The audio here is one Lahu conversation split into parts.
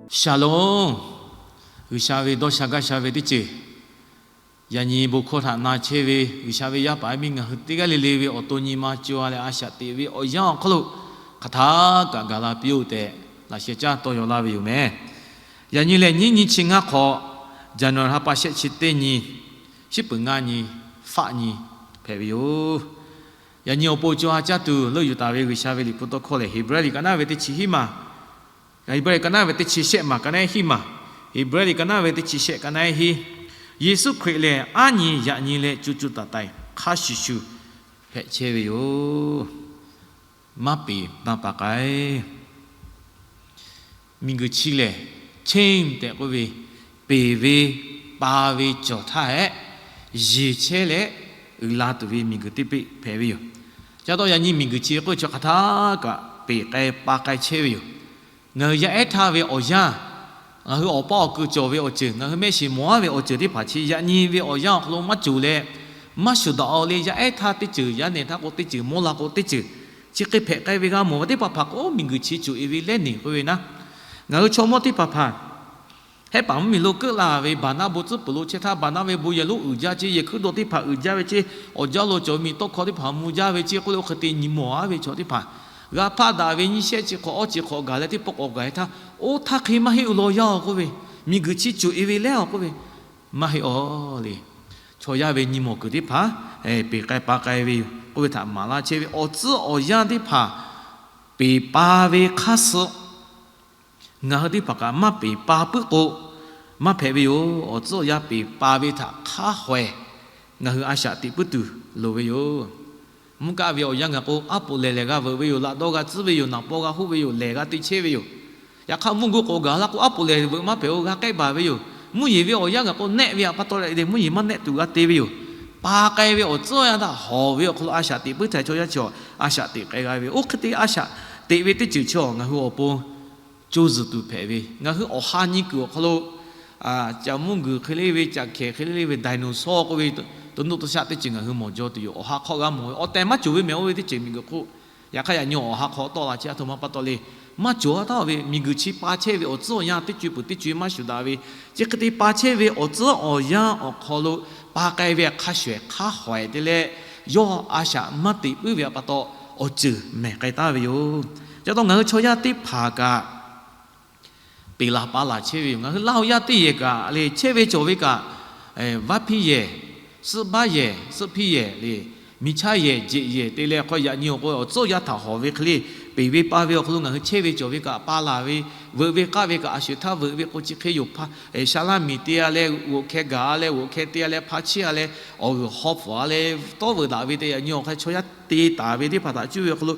Shalom. G'uiˬsha ve dawˇ sha gaˇ sha ve teˇ ceuˬ, yaꞈ nyi bon hkawˇ htaꞈ na chehˇ ve G'uiˬsha ve yaˇ paˍ yaˇ miˇ ngaˬ hui teˇ g'aˇ le le ve awˬ to nyi ma co-a leh a shaꞈ teꞈ ve awˬ yanˇ awˬ hk'aw lo hk'aˬ htaˇ kaꞈ gaˬ la piˇ-oˆ tehꞈ laꞈ sheh caˇ tawˇ yaw laˇ ve yoˬ meh. Yaꞈ nyi lehˬ, nyiˇ nyi chi ngaˇ hk'awꞈ, January ha pa shehˆ chi teˇ nyi, shiˉ peuˬ ngaˇ nyi, faˆ nyi hpehꞈ ve yoˬ. Yaꞈ nyi awˬ pon co ha caˇ tuˬ leuˆ yuˬ taˍ ve G'uiˬsha ve liꞈ hpu tawˇ hkawˇ lehˬ, Heˍbrehˇ liꞈ ka naˉ ve teˇ chi hiˉ maˬ, Heˍbrehˇ liꞈ ka naˉ ve teˇ chi shehˆ maˬ ka naˉ hiˉ maˬ, Heˍbrehˇ liꞈ ka naˉ ve teˇ chi shehˆ ka naˉ hiˉ, Yeˍsuˆ Hkriꞈ lehˬ aˉ nyi yaꞈ nyi leh co co taiˍ taiˍ hk'a shuˍ shuˍ hpehꞈ chehˇ ve yoˬ. Maˇ peˍ maˇ pa k'ai. Miˬguiˬ chi lehˬ, change tehꞈ k'oˆ ve, peˍ ve, pa ve cawˬ htaˇ hehꞈ, yeˬ chehˇ leh uiˍ la tuˬ ve miˬguiˬ teˇ peˆ hpehꞈ ve yoˬ. Ca taw yaꞈ nyi miˬguiˬ chi k'oˆ ve chaw hk'aˬ htaˇ kaꞈ peˍ k'ai pa k'ai chehˇ ve yoˬ. Ngaˬ hui yaˇ ehˉ htaˇ ve awˬ yanˇ, ngaˬ hui awˬ paˇ awˬ kuiˬ cawˬ ve awˬ ceuˬ, ngaˬ hui mehˆ shiˍ mawˬ aˉ ve awˬ ceuˬ teˇ hpaˍ chi yaꞈ nyi ve awˬ yanˇ awˬ hk'aw lo maˇ cawˬ leh, maˇ shuˍ daꞈ-aw le. Yaˇ ehˉ htaˇ teˇ ceuˬ, yaˇ nehˬ htaˇ k'o teˇ ceuˬ, mawˇ la k'o teˇ ceuˬ, chi hk'e hpehꞈ k'ai ve g'a mawˬ ve teˇ hpaˍ hpaˍ k'o, miˬguiˬ chi cawˬ-e ve lehˉ neˬ k'oˆ ve naˉ, ngaˬ hui chaw mawˇ teˇ hpaˍ hpaˍ hehˉ paˍ mvuhˇmiˬ lo keuˆ la ve baˬ naˆ bon tcuhˉ peuˬ lo chehˇ htaˇ, baˬ naˆ ve bon yehˬ lonˉ uiˍ jaˇ ce, yehˬ hkuiˉ dawˇ teˇ hpaˍ uiˍ jaˇ ve ce, awˬ jaˇ lo cawˬ miˬ tawˇ hkawˇ teˇ hpaˍ mvuh jaˇ ve ce k'oˆ le, oˇ hk'e te nyi mawˬ aˉ ve chaw teˇ hpaˍ g'a hpaˆ daꞈ ve nyiˇ shehˆ chi hk'awꞈ awˇ chi hk'awꞈ gaˬ leh teˇ pawˆ k'awꞈ gaˬ-e htaˇ, oˇ htaˇ hk'e maˇ heˆ-oˬ law yaˇ-oˬ k'oˆ ve, miˬguiˬ chi cawˬ-e ve lehˉ-oˬ k'oˆ ve, maˇ heˆ-aw le. Chaw yaˇ ve nyi mawˬ kuiˬ teˇ hpaˍ peˍ k'ai pa k'ai ve yoˬ k'oˆ ve htaꞈ maˍ laˇ chehˇ ve awˬ tcuhˉ awˬ yanˇ teˇ hpaˍ peˍ pa ve hk'aˇ suh ngaˬ hui teˇ hpaˍ kaꞈ maˇ peˍ pa puiˉ k'o, maˇ hpehꞈ ve yoˬ. Awˬ tcuhˉ awˬ yanˇ peˍ pa ve htaꞈ hk'aˇ hawehˬ ngaˬ hui a shaꞈ teꞈ puiˉ tuˬ loˍ ve yoˬ. Mvuhˇ kaˆ ve awˬ yanˇ gaˬ k'o, aˉ poꞈ lehˬ lehˬ g'a veuꞈ ve yoˬ. Laꞈ dawˇ g'a tcuhˉ ve yoˬ. Naˍ paw g'a hoˆ ve yoˬ. Lehˬ g'a te chehˇ ve yoˬ. Yaꞈ hk'aˇ mvuhˇ g'uˇ k'awꞈ gaˬ laˇ k'o, aˉ poꞈ lehˬ veuꞈ maˇ hpehꞈ-oˬ. G'a k'ehˆ baˬ ve yoˬ. Mvuhˇ yeˬ ve awˬ yanˇ gaˬ k'o, nehˆ ve htaꞈ pa taw leh mvuhˇ yeˬ maˇ nehˆ tuˬ g'a te ve yoˬ. Pa k'ai ve awˬ tcuhˉ awˬ yanˇ htaꞈ hawˍ ve awˬ hk'aw lo a shaꞈ teꞈ puiˉ htaꞈ chaw yaˇ chi a shaꞈ teꞈ k'ai g'a ve. Oˇ hk'e te a shaꞈ teꞈ ve teˇ ceuˬ chi ngaˬ hui awˬ pon co zuhˬ tuˬ hpehꞈ ve, ngaˬ hui awˬ ha nyi kuiˬ awˬ hk'aw lo, caꞈ mvuhˇ guiˬ hk'e le ve, caꞈ hkehˍ hk'e le ve, dinosaur k'oˆ ve, to nuˆ to shaˆ teˇ ceuˬ ngaˬ hui mawˬ jaw tuˬ yoˬ. Awˬ ha hk'aw g'a mawˬ ve awˬ tehˬ maˇ cawˬ ve mehˍ oˇ ve teˇ ceuˬ miˬguiˬ hk'oˆ. Yaꞈ hk'aˇ yaꞈ nyi awˬ ha hk'aw tawˆ la chi a htoꞈ ma pa taw le. Maˇ cawˬ-a taˍ ve miˬguiˬ chi pa chehˇ ve awˬ tcuhˉ awˬ yanˇ teˇ co-e peuˬ teˇ co-e maˇ shuˍ daꞈ ve, chi hk'e te pa chehˇ ve awˬ tcuhˉ awˬ yanˇ awˬ hk'aw lo pa k'ai ve hk'a shuˍ ehˍ hk'aˇ hawehˬ te leh, yawˇ a shaꞈ maˇ teꞈ puiˉ ve htaꞈ pa taw awˬ ceuˬ mehˬ k'ai taˍ ve yoˬ. Ca taw ngaˬ hui chaw yaˇ teˇ hpaˍ kaꞈ peˍ laˬ pa laˬ chehˇ ve yoˬ. Ngaˬ hui Laˇ huˍ yaˇ teˇ yehˬ kaꞈ le, chehˇ ve cawˬ ve kaꞈ, vaˇ hpiˇ yehˬ, suhˆ baˆ yehˬ, suhˆ hpiˇ yehˬ le, miˬ chaˇ yehˬ, jeꞈ yehˬ te leh hk'aw yaꞈ nyi awˬ k'o awˬ tcuhˉ awˬ yanˇ htaꞈ hawˍ ve hk'e le, peˍ ve pa ve awˬ hk'aw lo ngaˬ hui chehˇ ve cawˬ ve kaꞈ pa laˬ ve, veuꞈ ve k'aˆ ve kaꞈ a sho-eˬ htaˇ veuꞈ ve k'o chi hk'e yoˬ. Sha laˇ miˬ te-a leh, g'oꞈ hkeh gaˬ-a leh, g'oꞈ hkeh te-a leh, hpa chiˇ-a leh, awˬ g'uiˬ haw hpfuhˍ-a leh, tawˇ veuꞈ daꞈ ve te yaꞈ nyi awˬ hk'aw chaw yaˇ te taˍ ve teˇ hpaˍ htaꞈ cuˇ ve awˬ hk'aw lo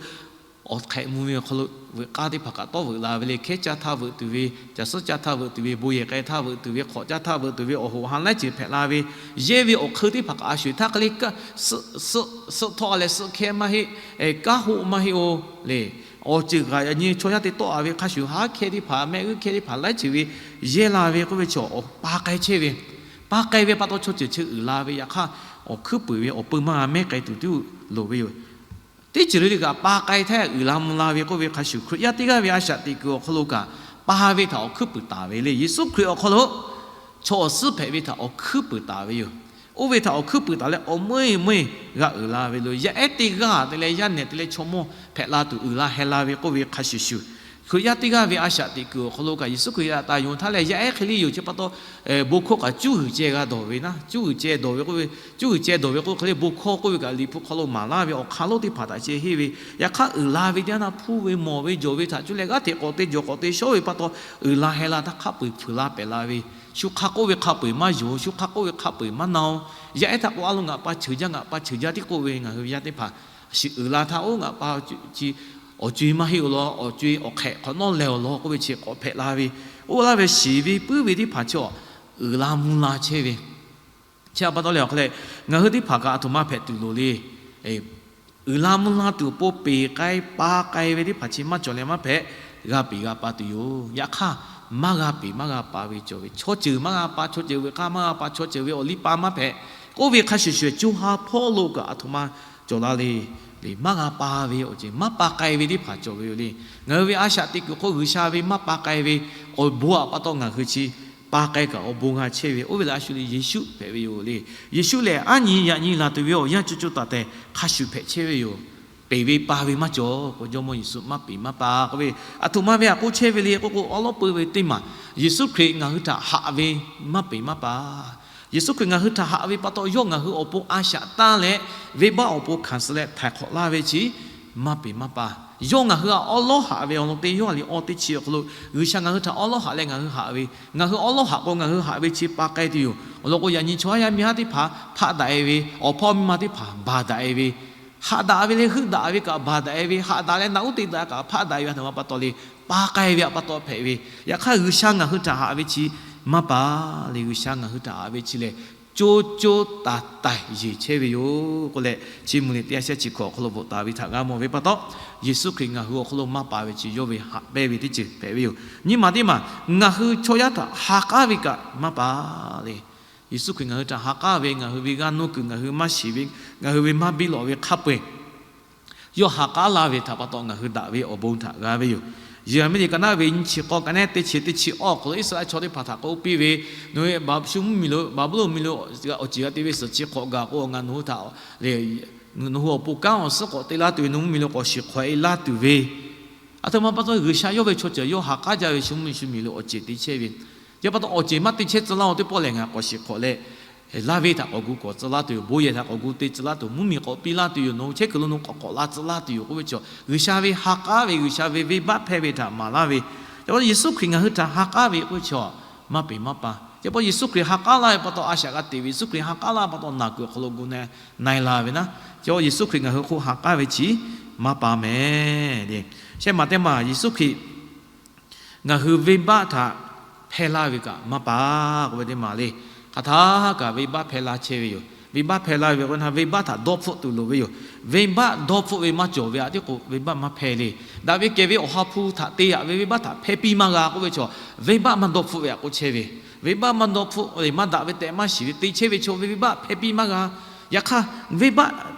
awˬ hk'ehꞈ mvuh ve awˬ hk'aw lo veuꞈ k'aˇ teˇ hpaˍ kaꞈ tawˇ veuꞈ la ve le. Hkehˉ caˇ htaˇ veuꞈ tuˬ ve, caˬ suhˉ caˇ htaˇ veuꞈ tuˬ ve, bon yehˬ k'ai htaˇ veuꞈ tuˬ ve, hk'awꞈ caˇ htaˇ veuꞈ tuˬ ve, awˬ hoꞈ ha laiˉ ceuˬ hpehꞈ la ve, yehˇ ve awˬ hk'eun teˇ hpaˍ kaꞈ a sho-eˬ htaˇ hk'e le, suhˆ htawˇ-a leh suhˆ hkehˇ maˇ heˆ, kanˉ hoˆ maˇ heˆ-oˬ le. Awˬ ceuˬ kaꞈ yaꞈ nyi chaw yaˇ te tawˆ-a ve hk'a shuˍ, haˉ hkehˇ teˇ hpaˍ, mehˆ g'uˇ hkehˇ teˇ hpaˍ laiˉ ceuˬ ve yehˇ la ve k'oˆ ve chaw awˬ pa k'ai chehˇ ve, pa k'ai ve pa taw chaw ceuˬ chi uiˍ la ve. Yaꞈ hk'aˇ awˬ hkuiˉ puiˍ ve awˬ peu maˇ g'a mehˉ k'ai tuˬ tiˉ loˍ ve yoˬ. Teˇ ceuˬ le le kaꞈ pa k'ai htaˇ uiˍ la mvuh la ve k'oˆ ve hk'a shuˍ, Hkriꞈ yaˇ teˇ g'aˇ ve a shaꞈ teꞈ kuiˬ awˬ hk'aw lo kaꞈ pa ve htaꞈ awˬ hkuiˉ puiˍ taˍ ve le. Yeˍsuˆ Hkriꞈ awˬ hk'aw lo chaw awˬ suhˉ hpehꞈ ve htaꞈ awˬ hkuiˉ puiˍ taˍ ve yoˬ. Oˇ ve htaꞈ awˬ hkuiˉ puiˍ taˍ leh awˬ meuˇ-eˬ meuˇ-eˬ g'a uiˍ la ve lo. Yaˇ ehˉ teˇ g'aˇ te leh yaˇ nehˬ te leh chaw mawˇ hpehꞈ la tuˬ uiˍ la heh la ve k'oˆ ve hk'a shuˍ shuˍ, Hkriꞈ yaˇ teˇ g'aˇ ve a shaꞈ teꞈ kuiˬ awˬ hk'aw lo kaꞈ Yeˍsuˆ Hkriꞈ yaꞈ taˍ yonˍ htaˇ leh yaˇ ehˉ hk'e le yoˬ. Chi pa taw bon hkawˇ kaꞈ cuˇ g'uiˬ ceh g'a dawˬ ve naˉ, cuˇ g'uiˬ ceh dawˬ ve k'oˆ ve, cuˇ g'uiˬ ceh dawˬ ve k'oˆ hk'e le, bon hkawˇ k'oˆ ve kaꞈ Liꞈ hpu hk'aw lo maˍ laˇ ve awˬ hk'aˇ lonˉ teˇ hpaˍ htaꞈ ceh henˇ ve. Yaꞈ hk'aˇ uiˍ la ve teˇ yanˇ htaˇ hpuˇ ve mawˬ ve jawˬ ve htaꞈ cuˇ leh g'aˇ hteꞈ k'awꞈ te jawˬ k'awꞈ te shawˉ ve pa taw, uiˍ la heh la htaˇ hk'a peu-eˬ hpeuꞈ la pehˍ la ve. Shu hk'a k'oˆ ve hk'a peu-eˬ maˇ yonˍ, shu hk'a k'oˆ ve hk'a peu-eˬ maˇ na-oˬ. Yaˇ ehˉ htaꞈ k'o a lo ngaˬ pa cheuˬ jaˇ, ngaˬ pa cheuˬ jaˇ tiˉ k'oˆ ve, ngaˬ hui ve yaˇ teˇ hpaˍ shiˍ uiˍ la htaˇ oˇ ngaˬ pa chi awˬ co-e maˇ heˆ-oˬ law, awˬ co-e awˬ hk'ehꞈ hk'awꞈ nawˉ leh awˬ lawn k'oˆ ve chi k'awꞈ hpehꞈ la ve. Oˇ laˇ ve shiˍ ve puiˉ ve teˇ hpaˍ chi uiˍ la mvuh la chehˇ ve. Chi pa taw leh awˬ hk'aw leh ngaˬ hui teˇ hpaˍ kaꞈ a htoꞈ ma hpehꞈ tuˬ loˍ le. Uiˍ la mvuh la tuˬ awˬ pon peˍ k'ai pa k'ai ve teˇ hpaˍ chi maˇ cawˬ leh maˇ hpehꞈ, g'a peˍ g'a pa tuˬ yoˬ. Yaꞈ hk'aˇ maˇ g'a peˍ maˇ g'a pa ve cawˬ ve, chaw ceuˬ maˇ g'a pa chaw ceuˬ ve k'aˇ maˇ g'a pa chaw ceuˬ ve awˬ liˇ pa maˇ hpehꞈ k'oˆ ve hk'a shuˍ shuˍ, co ha hpawˇ lo kaꞈ a htoꞈ ma cawˬ la le. maˇ g'a pa ve awˬ ceuˬ, maˇ pa k'ai ve teˇ hpaˍ cawˬ ve yoˬ le. Ngaˬ hui ve a shaꞈ teꞈ kuiˬ hk'oˆ G'uiˬsha ve maˇ pa k'ai ve awˬ bon aꞈ pa taw ngaˬ hui chi pa k'ai kaꞈ awˬ bon g'a chehˇ ve, oˇ ve laꞈ a shu le Yeˍsuˆ hpehꞈ ve yoˬ le. Yeˍsuˆ lehˬ, aˉ nyi yaꞈ nyi laˬ tuˬ ve awˬ yanˇ co co taiˍ taiˍ hk'a shuˍ hpehꞈ chehˇ ve yoˬ. Peˬ ve pa ve maˇ cawˬ k'o, Jawˇmawˇ Yeˍsuˆ maˇ peˬ maˇ pa k'oˆ ve, aˬ htoꞈ ma ve htaꞈ k'oˆ chehˇ ve le k'oˆ k'o, awˉ lawˉ peu ve teˇ maˬ, Yeˍsuˆ Hkriꞈ ngaˬ hui htaꞈ haꞈ ve maˇ peˬ maˇ pa. Yeˍsuˆ Hkriꞈ ngaˬ hui htaꞈ haꞈ ve pa taw, yawˇ ngaˬ hui awˬ pon a shaꞈ tanˇ leh, venˇbaˆ awˬ pon hkanˍ suh leh htaiˍ hk'awꞈ laˇ ve chi maˇ peˬ maˇ pa. Yawˇ ngaˬ hui htaꞈ awˉ lawˉ haꞈ ve awˬ lawn teˇ yawˇ a liꞈ awˇ teˇ chi awˬ hk'aw lo, G'uiˬsha ngaˬ hui htaꞈ awˉ lawˉ haꞈ leh ngaˬ hui haꞈ ve, ngaˬ hui awˉ lawˉ haꞈ k'o ngaˬ hui haꞈ ve chi pa k'ai tuˬ yoˬ. Awˬ lawn k'o, yaꞈ nyi chaw haˉ yaˇ miˇ haˉ teˇ hpaˍ hpaˆ daꞈ e ve, awˬ hpawˇ miˇ ma teˇ hpaˍ baˬ daꞈ e ve, haꞈ daꞈ ve leh heuˆ daꞈ ve kaꞈ baˬ daꞈ e ve, haꞈ daꞈ leh naꞈ uˉ te daꞈ kaꞈ hpaˆ daꞈ e ve, a htoꞈ ma pa taw le, pa k'ai ve htaꞈ pa taw hpehꞈ ve. Yaꞈ hk'aˇ, G'uiˬsha ngaˬ hui htaꞈ haꞈ ve chi maˇ pa le. G'uiˬsha ngaˬ hui htaꞈ haꞈ ve chi lehˬ, co co taiˍ taiˍ yeˬ chehˇ ve yoˬ k'oˆ leh, Chiˇ mvuh liꞈ teˇ ha shehˆ chi hkawꞈ awˬ hk'aw lo bvuhꞈ taˍ ve htaꞈ g'a mawˬ ve pa taw, Yeˍsuˆ Hkriꞈ ngaˬ hui awˬ hk'aw lo maˇ pa ve chi yawˇ ve haꞈ pehnˇ ve teˇ ceuˬ hpehꞈ ve yoˬ. Nyiˇ maˬ teˇ maˬ, ngaˬ hui chaw yaˇ htaꞈ ha k'aˉ ve kaꞈ maˇ pa le. Yeˍsuˆ Hkriꞈ ngaˬ hui htaꞈ ha k'aˉ ve, ngaˬ hui ve g'aˇ nuˇ kuiˬ, ngaˬ hui maˇ shiˍ ve, ngaˬ hui ve maˇ biˇ lawꞈ ve hk'a peu-eˬ yawˇ ha k'aˉ laˇ ve htaꞈ pa taw ngaˬ hui daꞈ ve awˬ bon htaꞈ g'a ve yoˬ. Yeˍraˍmiˆ liꞈ ka naˉ ve nyiˇ chi k'awˇ ka naˉ teˇ chi teˇ chi awˬ hk'aw lo Iˉsaˍreˍlaˆ chaw teˇ hpaˍ htaꞈ k'oˆ piˇ ve, Nawˬ hui Baˍbuˍlonˍ miˬ lo, Baˍbuˍlonˍ miˬ lo awˬ ceuˬ g'a te ve suhˍ chi hk'awꞈ gaˬ k'o, ngaˬ nawˬ hui htaꞈ le, nawˬ hui awˬ pon kanˉ awˬ suhˉ k'awꞈ te laˇ tuˬ ve, nawˬ hui miˬ lo k'awꞈ shiˍ hk'awꞈ e laˇ tuˬ ve, a htoꞈ ma pa taw G'uiˬsha yawˇ ve chaw ceuˬ yawˇ ha k'aˉ jaˇ ve shu mvuhˇ miˬ shu miˬ lo awˬ ceuˬ te chehˇ ve. Yaꞈ pa taw awˬ ceuˬ maˇ te chehˇ tcuh laˇ-oˬ teˇ pawˆ lehˬ, ngaˬ k'awꞈ shiˍ hk'awꞈ leh, laˇ ve htaꞈ k'awꞈ gu k'awꞈ tcuh laˇ tuˬ yoˬ. Bon yehˬ htaꞈ k'awꞈ gu te tcuh laˇ tuˬ, mvuhˇ miˬ k'awꞈ piˇ laˇ tuˬ yoˬ. Nawˬ hui chehˇ kuiˬ lo nawˬ hui k'awꞈ k'awꞈ la tcuh laˇ tuˬ yoˬ k'oˆ ve chaw, G'uiˬsha ve ha k'aˉ ve, G'uiˬsha ve venˇbaˆ hpehˇ ve htaꞈ maˍ laˇ ve. Yaꞈ pa taw Yeˍsuˆ Hkriꞈ ngaˬ hui htaꞈ ha k'aˉ ve k'oˆ ve chaw maˇ peˬ maˇ pa. Yaꞈ pa taw Yeˍsuˆ Hkriꞈ ha k'aˉ laˇ ve pa taw a shaꞈ g'a te ve, Yeˍsuˆ Hkriꞈ ha k'aˉ laˇ ve pa taw naˬ kuiˬ awˬ hk'aw lo gu na na e la ve naˉ. Yaꞈ pa taw Yeˍsuˆ Hkriꞈ ngaˬ hui hk'oˆ ha k'aˉ ve chi maˇ pa mehˍ le. Shehˆ maˬ teˇ maˬ, Yeˍsuˆ Hkriꞈ ngaˬ hui venˇbaˆ htaꞈ hpehˇ laˇ ve kaꞈ maˇ pa k'oˆ ve teˇ maˬ le. Hk'aˬ htaˇ kaꞈ venˇbaˆ hpehˇ laˇ chehˇ ve yoˬ. Venˇbaˆ hpehˇ laˇ ve k'o, venˇbaˆ htaꞈ dawˇ hpfuhˆ tuˬ loˍ ve yoˬ. Venˇbaˆ dawˇ hpfuhˆ ve maˇ cawˬ ve htaꞈ tiˉ k'o, venˇbaˆ maˇ hpehˇ le. Daꞈ ve kehˬ ve Awˬ ha hpu htaꞈ te yaꞈ ve venˇbaˆ htaꞈ hpehˇ piˇ maˇ g'a k'oˆ ve chaw, venˇbaˆ maˇ dawˇ hpfuhˆ ve htaꞈ k'oˆ chehˇ ve. Venˇbaˆ maˇ dawˇ hpfuhˆ ve, maˇ daꞈ ve tehꞈ maˇ shiˍ ve te chehˇ ve chaw ve venˇbaˆ hpehˇ piˇ maˇ g'a. Yaꞈ hk'aˇ, venˇbaˆ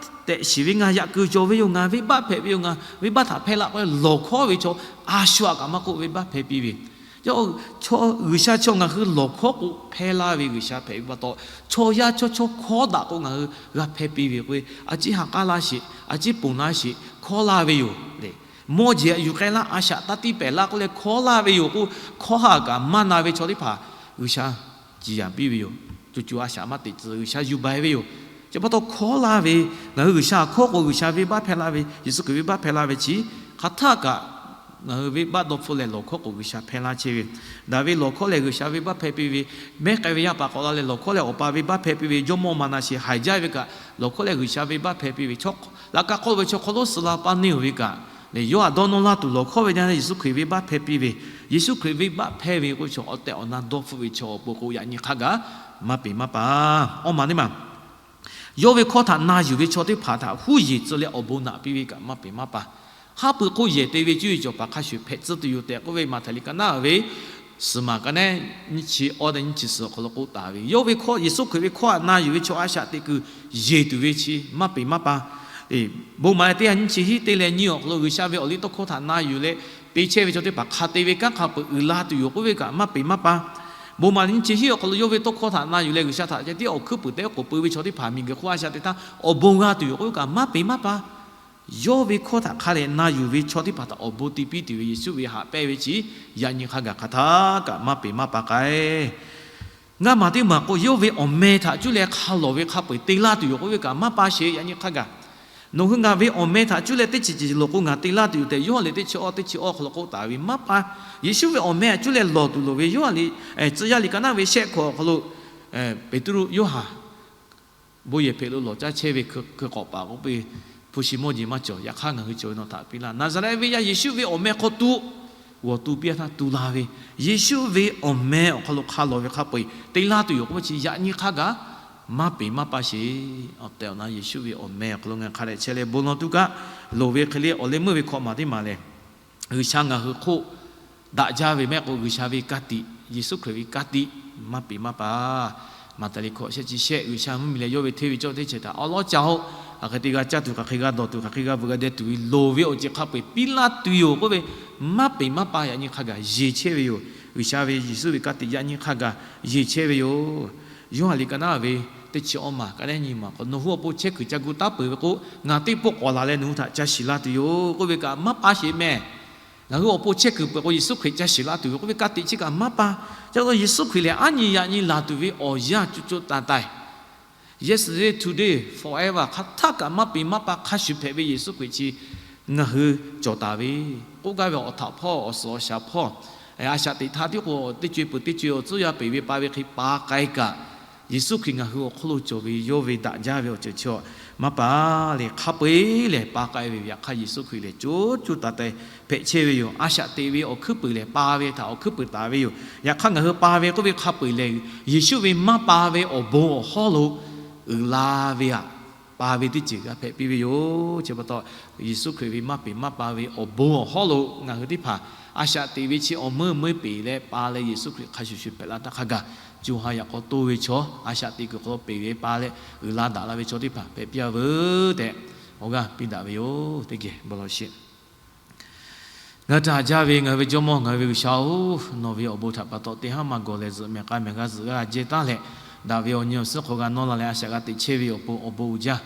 tehꞈ shiˍ ve ngaˬ yaꞈ kuiˬ cawˬ ve yoˬ, ngaˬ venˇbaˆ hpehꞈ ve yoˬ, ngaˬ venˇbaˆ htaꞈ hpehˇ laˇ k'o, lawˬ hkawˉ ve chaw a shu htaꞈ kaꞈ maˇ k'oˆ, venˇbaˆ hpehˇ piˇ ve. Yawˇ G'uiˬsha chaw ngaˬ hui lawˬ hkawˉ k'o hpehˇ laˇ ve G'uiˬsha hpehꞈ ve pa taw, chaw yaˇ chaw chaw hkawˉ daꞈ k'o ngaˬ hui g'a hpehˇ piˇ ve k'o, a ciˉ ha k'aˉ laˇ sheˍ, a ciˉ ponˬ laˇ sheˍ, hkawˉ laˇ ve yoˬ le. Mawˇ jeˬ htaꞈ yuˬ k'ai laˇ, a shaꞈ taˇ tiˇ pehˍ laˇ k'oˆ leh hkawˉ laˇ ve yoˬ k'o, hkawˉ ha kaꞈ maˇ na ve chaw teˇ hpaˍ G'uiˬsha ciˍ yanˍ piˇ ve yoˬ. Cuˬ cuˬ a shaꞈ maˇ teꞈ tcuh, G'uiˬsha yuˬ bai ve yoˬ. Chi pa taw hkawˉ laˇ ve, ngaˬ hui G'uiˬsha hkawˉ k'o G'uiˬsha venˇbaˆ hpehˇ laˇ ve, Yeˍsuˆ Hkriꞈ venˇbaˆ hpehˇ laˇ ve chi hk'aˬ htaˇ kaꞈ ngaˬ hui venˇbaˆ dawˇ hpfuhˆ leh lawˬ hkawˉ k'o G'uiˬsha hpehˇ laˇ chehˇ ve. Daꞈ ve lawˬ hkawˉ lehˬ G'uiˬsha venˇbaˆ hpehˇ piˇ ve, mehˉ k'ai ve yaˇ paˍ k'awꞈ la leh lawˬ hkawˉ leh awˬ pa venˇbaˆ hpehˇ piˇ ve, jawˇmawˇ Maˍnaˍsheˍ haiˬ jaˇ ve kaꞈ lawˬ hkawˉ leh G'uiˬsha venˇbaˆ hpehˇ piˇ ve, laꞈ ka k'awˆ ve chaw hk'aw lo suh la paˇ neˇ-oˬ ve kaꞈ lehˬ, yawˇ htaꞈ dawˇ nawˇ laˇ tuˬ lawˬ hkawˉ ve teˇ yanˇ Yeˍsuˆ Hkriꞈ venˇbaˆ hpehˇ piˇ ve. Yeˍsuˆ Hkriꞈ venˇbaˆ hpehˇ ve k'oˆ ve chaw awˬ tehˬ awˬ na dawˇ hpfuhˆ ve chaw awˬ pon k'o yaꞈ nyi hk'a gaˬ maˇ peˬ maˇ pa. Awˇ maˬ teˇ maˬ, yawˇ ve hkawˇ htaꞈ na yuˬ ve chaw teˇ hpaˍ htaꞈ huˉ yeˬ tcuh leh awˬ bon naꞈ piˇ ve kaꞈ maˇ peˬ maˇ pa. Haˉ pui hk'oˆ yehˬ te ve cuˇ yiˍ cawˬ paˍ hk'a shuˍ hpehꞈ tcuh tuˬ yoˬ tehꞈ k'oˆ ve, Maꞈhtehˍ liꞈ ka naˉ ve suhˍ maˬ ka naˉ nyiˇ chi awˇ leh nyiˇ chi suhˍ awˬ hk'aw lo k'oˆ taˍ ve, yawˇ ve hkawˇ, Yeˍsuˆ Hkriꞈ ve hkawˇ htaꞈ na yuˬ ve chaw a shaꞈ teꞈ kuiˬ yeˬ tuˬ ve chi maˇ peˬ maˇ pa. Bon maˍ leh teˇ ha nyiˇ chi hiˉ teˇ leh nyiˇ awˬ hk'aw lo G'uiˬsha ve awˬ liˇ tawˇ hkawˇ htaꞈ na yuˬ leh te chehˇ ve chaw teˇ hpaˍ hk'a te ve kanˉ hk'a peuˬ uiˍ la tuˬ yoˬ k'oˆ ve kaꞈ maˇ peˬ maˇ pa. Bon maˍ leh nyiˇ chi hiˉ awˬ hk'aw lo yawˇ ve tawˇ hkawˇ htaꞈ na yuˬ leh G'uiˬsha htaꞈ ceh tiˉ awˬ hkuiˉ puiˍ tehꞈ k'oˍ pui ve chaw teˇ hpaˍ miˬguiˬ hk'oˆ a shaꞈ teꞈ htaˇ awˬ bon g'a tuˬ yoˬ k'oˆ ve kaꞈ maˇ peˬ maˇ pa. Yawˇ ve hkawˇ htaꞈ hk'a leh na yuˬ ve chaw teˇ hpaˍ htaꞈ awˬ bon te piˇ tuˬ ve Yeˍsuˆ ve haꞈ pehnˇ ve chi yaꞈ nyi hk'a gaˬ hk'aˬ htaˇ kaꞈ maˇ peˬ maˇ pa k'ai. Ngaˇ maˬ teˇ maˬ k'o, yawˇ ve awˬ meh htaꞈ cuˇ leh hk'a lawˬ ve hk'a peu-eˬ te laˇ tuˬ yoˬ k'oˆ ve kaꞈ maˇ pa sheˍ. Yaꞈ nyi hk'a gaˬ, nawˬ hui ngaˬ ve awˬ meh htaꞈ cuˇ leh teˇ ceuˬ ceuˬ lawˬ k'o ngaˬ te laˇ tuˬ yoˬ tehꞈ yawˇ lehˬ teˇ chi awˇ teˇ chi awˇ hk'aw lo k'oˆ taˍ ve maˇ pa. Yeˍsuˆ ve awˬ meh htaꞈ cuˇ leh lawˬ tuˬ loˍ ve Yoˇhanˬ liꞈ, Tcuh yaˇ liꞈ ka naˉ ve shehˆ hkawꞈ awˬ hk'aw lo Peˍtruˆ, Yoˇhanˬ bon yehˬ hpehꞈ lo lawˬ caˇ chehˇ ve hkui k'awꞈ paˍ k'oˆ piˇ, hpu shi mawˇ jeˬ maˇ cawˬ. Yaꞈ hk'aˇ ngaˬ hui cawˬ ve nawˬ htaꞈ piˇ laˇ. Naˍzaˍrehˆ venˇ yaˇ Yeˍsuˆ ve awˬ meh hk'aw tu g'awˬ tu piˇ-a htaˇ tu la ve, Yeˍsuˆ ve awˬ meh awˬ hk'aw lo hk'a lawˬ ve hk'a peu-eˬ te laˇ tuˬ yoˬ k'oˆ ve chi yaꞈ nyi hk'a gaˬ maˇ peˬ maˇ pa sheˍ. Awˬ tehˬ awˬ na Yeˍsuˆ ve awˬ meh awˬ hk'aw lo ngaˬ hk'a dehꞈ chehˇ leh bon lawˬ tuˬ kaꞈ loˍ ve hk'e le. Awˬ leh meuˇ ve hkawꞈ maˬ teˇ maˬ lehˬ, G'uiˬsha ngaˬ hui hk'oˆ daꞈ jaˇ ve mehˆ k'o, G'uiˬsha ve ka tiꞈ, Yeˍsuˆ Hkriꞈ ve ka tiꞈ maˇ peˬ maˇ pa. Maꞈhtehˍ liꞈ hkawꞈ shehˆ chi shehˆ, G'uiˬsha mvuhˇmiˬ leh yawˇ ve hteˇ ve cawˇ teˇ ceuˬ htaꞈ awˉ lawˉ ca-oˬ. hk'aˬ hk'e te g'a caˇ tuˬ, hk'aˬ hk'e g'a dawˬ tuˬ, hk'aˬ hk'e g'a vuiˬ g'a deh tuˬ ve loˍ ve awˬ ceuˬ hk'a peu-eˬ piˇ laˇ tuˬ yoˬ k'oˆ ve, maˇ peˍ maˇ pa yaꞈ nyi hk'a gaˬ yeˬ chehˇ ve yoˬ. G'uiˬsha ve Yeˍsuˆ ve kanˉ te yaꞈ nyi hk'a gaˬ yeˬ chehˇ ve yoˬ. Yoˇhanˬ liꞈ ka naˉ ve teˇ chi awˇ maˬ ka naˉ nyi maˬ k'o, Nawˬ hui awˬ pon chehˇ kuiˬ ca gu taˉ peuˬ ve k'o, ngaˬ teˇ pawˆ k'awꞈ laˬ leh nawˬ hui htaꞈ ca shiˍ laˇ tuˬ yoˬ k'oˆ ve kaꞈ maˇ pa sheˍ mehˍ. Ngaˬ hui awˬ pon chehˇ kuiˬ peuˬ k'o, Yeˍsuˆ Hkriꞈ ca shiˍ laˇ tuˬ ve k'oˆ ve kanˉ te chi kaꞈ maˇ pa. Ca lo Yeˍsuˆ Hkriꞈ lehˬ, aˉ nyi yaꞈ nyi laˬ tuˬ ve awˬ yanˇ co co taiˍ taiˍ, yesterday, today, forever, hk'aˬ htaˇ kaꞈ maˇ peˍ maˇ pa hk'a shuˍ hpehꞈ ve Yeˍsuˆ Hkriꞈ chi ngaˬ hui cawˬ taˍ ve, k'oˆ gaˇ ve awˬ htaꞈ hpawˇ awˬ suhˍ awˬ shaˍ hpawˇ, a shaꞈ teꞈ htaˇ tiˉ k'o, teˇ co e peuˬ teˇ co e awˬ tcuhˉ yaˇ peˬ ve pa ve hk'e pa k'ai kaꞈ, Yeˍsuˆ Hkriꞈ ngaˬ hui awˬ hk'oˆ lo cawˬ ve yawˇ ve daꞈ jaˇ ve awˬ ceuˬ chi maˇ pa leh hk'a peu-eˬ lehˬ pa k'ai ve. Yaꞈ hk'aˇ Yeˍsuˆ Hkriꞈ lehˬ co co taiˍ taiˍ hpehꞈ chehˇ ve yoˬ. A shaꞈ teꞈ ve awˬ hkuiˉ puiˍ lehˬ pa ve htaꞈ awˬ hkuiˉ puiˍ taˍ ve yoˬ. Yaꞈ hk'aˇ ngaˬ hui pa ve k'oˆ ve hk'a peu-eˬ lehˬ, Yeˍsuˆ ve maˇ pa ve awˬ bon awˬ hawˉ lo uiˍ la ve aꞈ, pa ve teˇ ceuˬ g'a hpehꞈ piˇ ve yoˬ. Chi pa taw, Yeˍsuˆ Hkriꞈ ve maˇ peˍ maˇ pa ve awˬ bon awˬ hawˉ lo ngaˬ hui teˇ hpaˍ a shaꞈ teꞈ ve chi awˬ meuˇ meuˇ peˍ leh pa leh Yeˍsuˆ Hkriꞈ hk'a shuˍ shuˍ hpehꞈ la htaˇ hk'a gaˬ, co ha yaꞈ k'aw toˇ ve chaw, a shaꞈ teꞈ kuiˬ hk'aw lo peˍ ve pa leh uiˍ la daꞈ la ve chaw teˇ hpaˍ hpehꞈ piˇ-a veuˬ tehꞈ awˬ g'aˇ piˇ daꞈ ve yoˬ. Teˇ geh bon lawˬ sheˍ. Ngaˬ hui htaꞈ haꞈ jaˇ ve ngaˬ hui ve Jawˇmawˇ, ngaˬ hui ve G'uiˬsha-oˬ, nawˬ ve awˬ bon htaꞈ pa taw teˇ haˉ maˇ gawˬ leh zuhꞈ mehˍ k'ai mehˍ g'a zuhꞈ g'a jehˇ taˉ leh, daꞈ ve awˬ nyi awˬ suhˉ hk'aw g'a nawˇ la leh a shaꞈ g'a teꞈ chehˇ ve awˬ pon awˬ bon uiˍ jaˇ.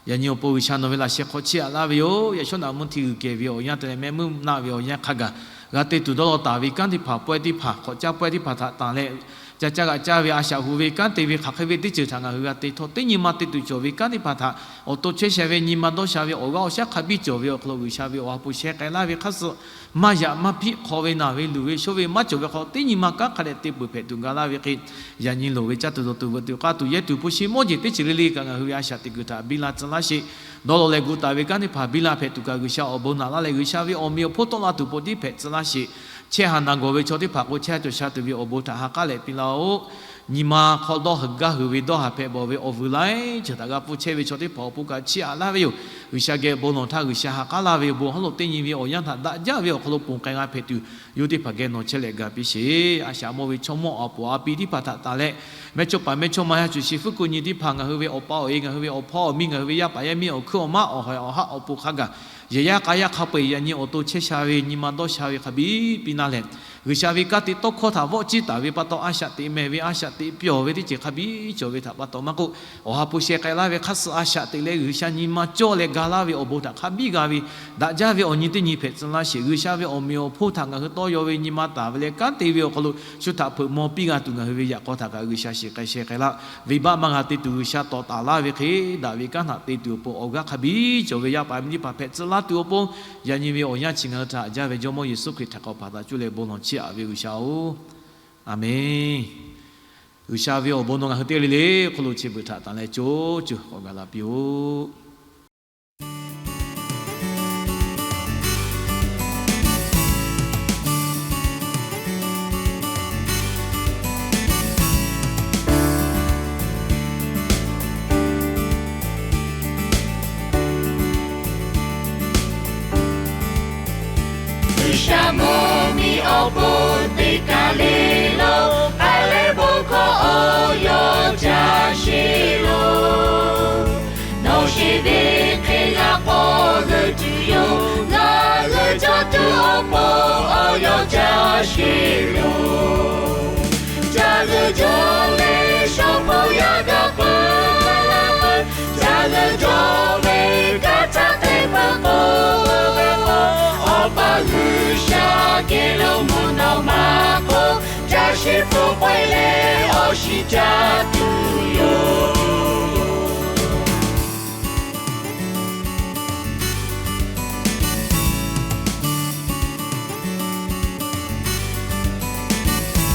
Yaꞈ nyi awˬ pon G'uiˬsha nawˬ ve laꞈ sheh hk'aw chiˇ aꞈ laˇ ve yoˬ. Yaꞈ shawˉ naꞈ mvuhˇ hti g'uiˬ kehˬ ve awˬ yanˇ te leh mehˆ meuˇ naˆ ve awˬ yanˇ hk'a gaˬ, g'a te tuˬ dawˇ law taˍ ve kanˉ teˇ hpaˍ pawehˇ teˇ hpaˍ hk'awꞈ caˇ pawehˇ teˇ hpaˍ htaꞈ tanˬ leh, ca caˇ g'a caˇ ve a shaꞈ hu ve kanˉ te ve hk'aˬ hk'e ve teˇ ceuˬ htaꞈ ngaˬ hui g'a te htawˇ, teˇ nyi ma te tuˬ cawˬ ve kanˉ teˇ hpaˍ htaꞈ awˬ to chehˇ sha ve nyi ma dawˇ sha ve awˬ g'aˇ awˬ shaˉ hk'a biˇ cawˬ ve awˬ hk'aw lo G'uiˬsha ve awˬ ha hpu sheh k'ai laˇ ve hk'aˇ suh maˇ yaꞈ maˇ hpiˆ hk'aw ve naˬ ve luˬ ve shonˇ ve maˇ cawˬ ve hk'aw teˇ nyi ma kanˉ hk'a dehꞈ te peuˬ hpehꞈ tuˬ ga laˇ ve hk'e, yaꞈ nyi loˍ ve caˇ tuˬ dawˬ tuˬ veuꞈ tuˬ k'aˇ tuˬ yehˇ tuˬ hpu shi mawˇ jeˬ teˇ ceuˬ le le kaꞈ ngaˬ hui ve a shaꞈ teꞈ kuiˬ htaꞈ biˇ la tcuh laˇ sheˍ. Dawˇ law leh gu taˍ ve kanˉ teˇ hpaˍ biˇ la hpehꞈ tuˬ kaꞈ G'uiˬsha awˬ bon naꞈ laˇ leh G'uiˬsha ve awˬ meꞈ awˬ hponˇ tawˆ la tuˬ pon tiˉ hpehꞈ tcuh laˇ sheˍ. Chehˇ ha naˬ gawˬ ve chaw teˇ hpaˍ k'o chehˇ ha cawˬ sha tuˬ ve awˬ bon htaꞈ ha k'aˉ leh piˇ laˇ-oˆ. Nyi ma hk'aw dawˇ haˍ gaˇ hui ve dawˇ haˍ hpehꞈ bawˬ ve awˬ vuiˬ laiˉ ceuˬ htaꞈ g'a pfuhˇ chehˇ ve chaw teˇ hpaˍ awˬ pon kaꞈ chiˇ aꞈ laˇ ve yoˬ. G'uiˬsha geh bon lawˬ htaˇ G'uiˬsha ha k'aˉ laˇ ve awˬ bon hawˉ lo teˇ nyi ve awˬ yanˇ htaꞈ daꞈ jaˇ ve awˬ hk'aw lo ponˬ k'ai g'a hpehꞈ tuˬ, yawˇ teˇ hpaˍ geh nawˬ chehˇ leh ga piˇ sheˍ. A shaꞈ mawˇ ve chaw mawˇ awˬ puˍ a pi teˇ hpaˍ htaꞈ tanˬ leh, mehˇchawˇ paˍ mehˇchawˇma yaˇ cuˬ shi fuˉ ku nyi teˇ hpaˍ, ngaˬ hui ve awˬ pa awˬ e, ngaˬ hui ve awˬ hpawˇ awˬ miˇ, ngaˬ hui ve yaˇ paˍ yaˇ miˇ awˬ hkuiˉ awˬ maˉ awˬ haiˬ awˬ haˆ awˬ pon hk'a gaˬ, yehˬ yaˇ k'a yaˇ hk'a peu-eˬ yaꞈ nyi awˬ to chehˇ sha ve nyi ma dawˇ sha ve hk'a biˇ piˇ naˆ leh, G'uiˬsha ve kanˉ te tawˇ hkawˇ htaꞈ vawˆ ciˇ taˍ ve pa taw a shaꞈ teꞈ mehˍ ve a shaꞈ teꞈ pyawˬ ve teˇ ceuˬ hk'a biˇ cawˬ ve htaꞈ pa taw maˇ k'oˆ, awˬ ha hpu sheh k'ai laˇ ve hk'aˇ suh a shaꞈ teꞈ leh G'uiˬsha nyi ma cawˇ leh ga laˇ ve awˬ bon htaꞈ hk'a biˇ g'a ve, daꞈ jaˇ ve awˬ nyi teˇ nyi hpehꞈ tcuh laˇ sheˍ. G'uiˬsha ve awˬ meꞈ awˬ hponˇ htaꞈ ngaˬ hui tawˇ yaw ve nyi ma taˍ ve leh kanˉ te ve awˬ hk'aw lo shu htaꞈ hpeuꞈ maw piˇ g'a tuˬ ngaˬ hui ve yaꞈ k'aw htaꞈ kaꞈ G'uiˬsha shiˍ k'ai sheh k'ai laˇ. Venˇbaˆ maˇ g'a te tuˬ G'uiˬsha tawˍ taˍ laˇ ve hk'e, daꞈ ve kanˉ htaꞈ te tuˬ awˬ pon awˬ g'aˇ hk'a biˇ cawˬ ve yaˇ paˍ miˇ teˇ hpaˍ hpehꞈ tcuh laˇ tuˬ awˬ pon, yaꞈ nyi ve awˬ yanˇ chi ngaˬ hui htaꞈ haꞈ jaˇ ve Jawˇmawˇ Yeˍsuˆ Hkriꞈ htaꞈ k'awꞈ hpaˍ taˍ cuˇ leh bon lawˬ chiˇ aꞈ ve G'uiˬsha-oˬ, Aˍmenˬ. G'uiˬsha ve awˬ bon nawˬ ngaˬ hui teˇ g'aˇ le le hk'oˆ lo chi beuꞈ htaꞈ tanˬ leh co co k'awꞈ gaˬ la piˇ-oˆ. G'uiˬsha mvuhˇmiˬ awˬ pon teˇ kaˬ le lo, k'ai leh bon hkawˇ awˬ yawˇ ca sheˍ loˬ. Nawˬ sheˍ ve hk'e g'a k'awꞈ g'euˆ tuˬ yoˬ. Ngaˬ g'euˆ cawˇ tuˬ awˬ pon awˬ yawˇ ca sheˍ loˬ. Ca g'euˆ cawˇ ve shaw hpu yaˇ g'a peuˬ. Ca g'euˆ cawˇ ve kanˉ htaꞈ te peuˬ k'o, Awˬ pa G'uiˬsha geh lo mvuhˇ naw ma hk'oˆ ca shiˍ hpu k'oˆ-e leh awˬ shiˍ ca tuˬ yoˬ.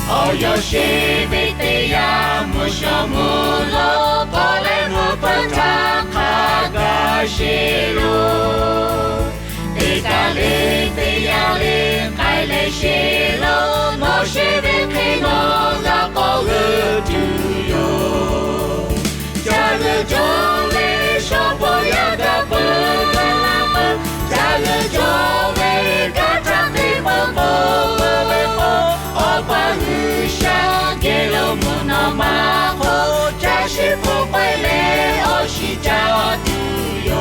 Awˬ yawˇ sheˍ ve teˇ yanˇ mvuhˇ shawˍ mvuhˇ lo k'awꞈ leh mvuhˇ hpeuꞈ htaˇ hk'a gaˬ sheˍ loˬ. Teˇ kaˬ le teˇ yanˇ le k'ai leh sheˍ loˬ. Nawˬ sheˍ ve hk'e nawˬ g'a k'awꞈ g'euˆ tuˬ yoˬ. Ca g'euˆ cawˇ ve shaw hpu yaˇ g'a peuˬ. Ca g'euˆ cawˇ ve kanˉ htaꞈ te peuˬ k'o, Awˬ pa G'uiˬsha geh lo mvuhˇ naw ma hk'oˆ ca shiˍ hpu k'oˆ-e leh awˬ shiˍ ca tuˬ yoˬ.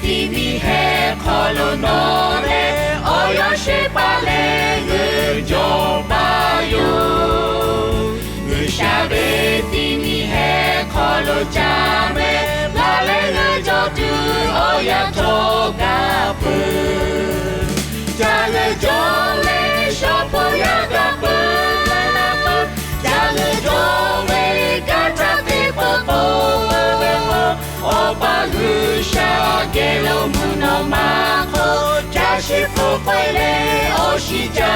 ti miˬ heh hk'aw lo nawˬ lehˬ, awˬ yawˇ shehˍ hpaˇ leh g'euˆ jawˬ paˇ yoˬ. G'uiˬsha ve ti miˬ heh hk'aw lo ca meh, laˬ leh g'euˆ jawˬ tuˬ awˬ yanˇ htawˇ kaꞈ peuˬ. Ca g'euˆ jawˬ leh shaw hpu yaˇ kaꞈ peuˬ, kaꞈ peuˬ. Ca g'euˆ jawˬ ve kanˇ htaˇ teˇ peuˬ k'o, awˬ pa G'uiˬsha geh lo mvuhˇ naw ma hk'oˆ, caˇ shiˍ hpu k'oˆ leh awˬ shiˍ ca